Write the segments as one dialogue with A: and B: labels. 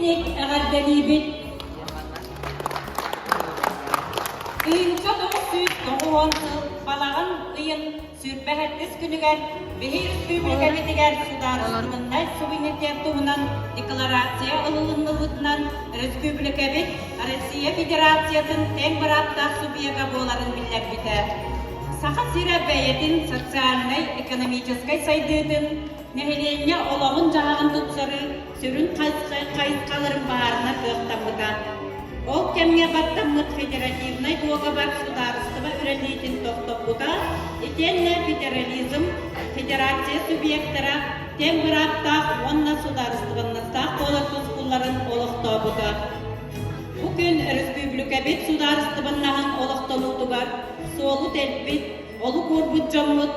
A: Истиҥник эҕэрдэлиибит! 1990 сыл балаҕан ыйын 27 күнүгэр биһи өрөспүүбүлүкэбитигэр судаарыстыбаннай суверенитет туһунан декларация ылылынныбытынан өрөспүүбүлүкэбит Россия Федерациятын тэҥ бырааптаах субъега буоларын биллэрбитэ. Саха сирэ бэйэтин социальнай-экономическай сайдыытын, нэһилиэнньэ олоҕун-дьаһаҕын тупсарыы сүрүн хайысхаларын баһаарына кыахтаммыта. Ол кэмҥэ баттаммыт федеративнай дуогабар судаарыстыба үлэлиитин тохтоппута, итиэннэ федерализм, федерация субъектара тэҥ бырааптаах уонна судаарыстыбаннастаах буолар тускулларын олохтообута. Бу күн өрөспүүбүлүкэбит судаарыстыбаннаһын олохтонуутугар суолу тэлбит, олук уурбут дьоммут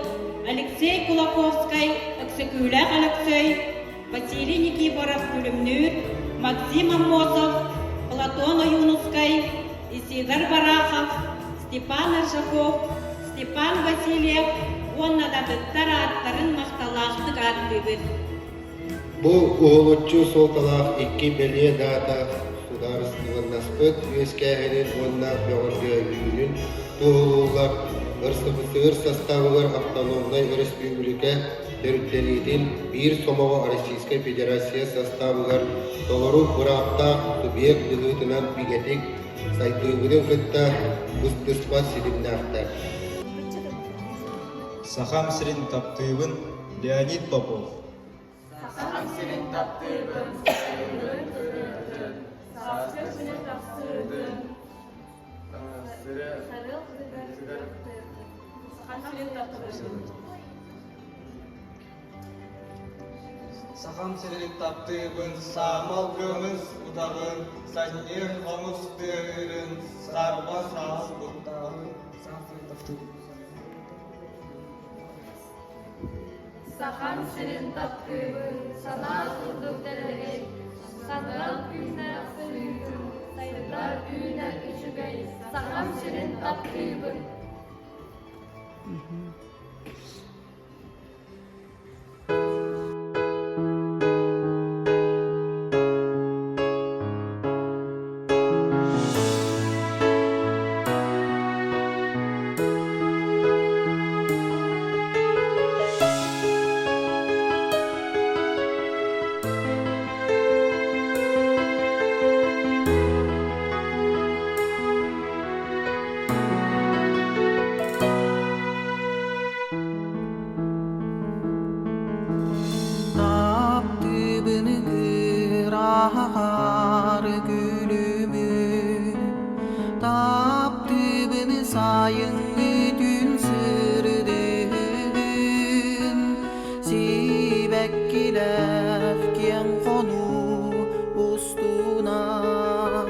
A: Алексей Кулаковскай, Өксөкүүлээх Өлөксөй, Василий Никифоров-Күлүмнүүр, Максим Аммосов, Платон Ойуунускай, Исидор Барахов, Степан Аржаков, Степан Васильев уонна да атыттар ааттарын махталлаахтык ааттыыбыт.
B: Бу уһулуччу суолталаах икки бэлиэ даата судаарыстыбаннаспыт үөскээһинин уонна бөҕөргөөһүнүн туоһулууллар. РСФСР састаабыгар автономнай өрөспүүбүлүкэ төрүттэниитин биир сомоҕо Российскай Федерация састаабыгар толору бырааптаах субъект быһыытынан бигэтик сайдыыбытын кытта быстыспат ситимнээхтэр.
C: Сахам сирин таптыыбын Леонид Попов.
D: Сахам сирин таптыыбын, сайынын ырыатын, сааскы күнү тахсыытын,
E: Сарыал сытыгар
D: Сахам сирин таптыыбын.
C: Сахам сирин таптыыбын, саамал көмүс утаҕын, санньыар хомус тыаһын, сарба саас куттаҕын. Сахам сирин таптыыбын.
E: Сахам сирин таптыыбын, санаа курдук дэлэгэй, сандал күннээх сырыытын, сайдар үүнэр үчүгэй, Сахам сирин таптыыбын.
F: Таптыыбын кыраһаҕар күлүмү, Таптыыбын сайыҥҥы түүн сырдыгын, Сибэккилээх киэҥ хонуу устунан.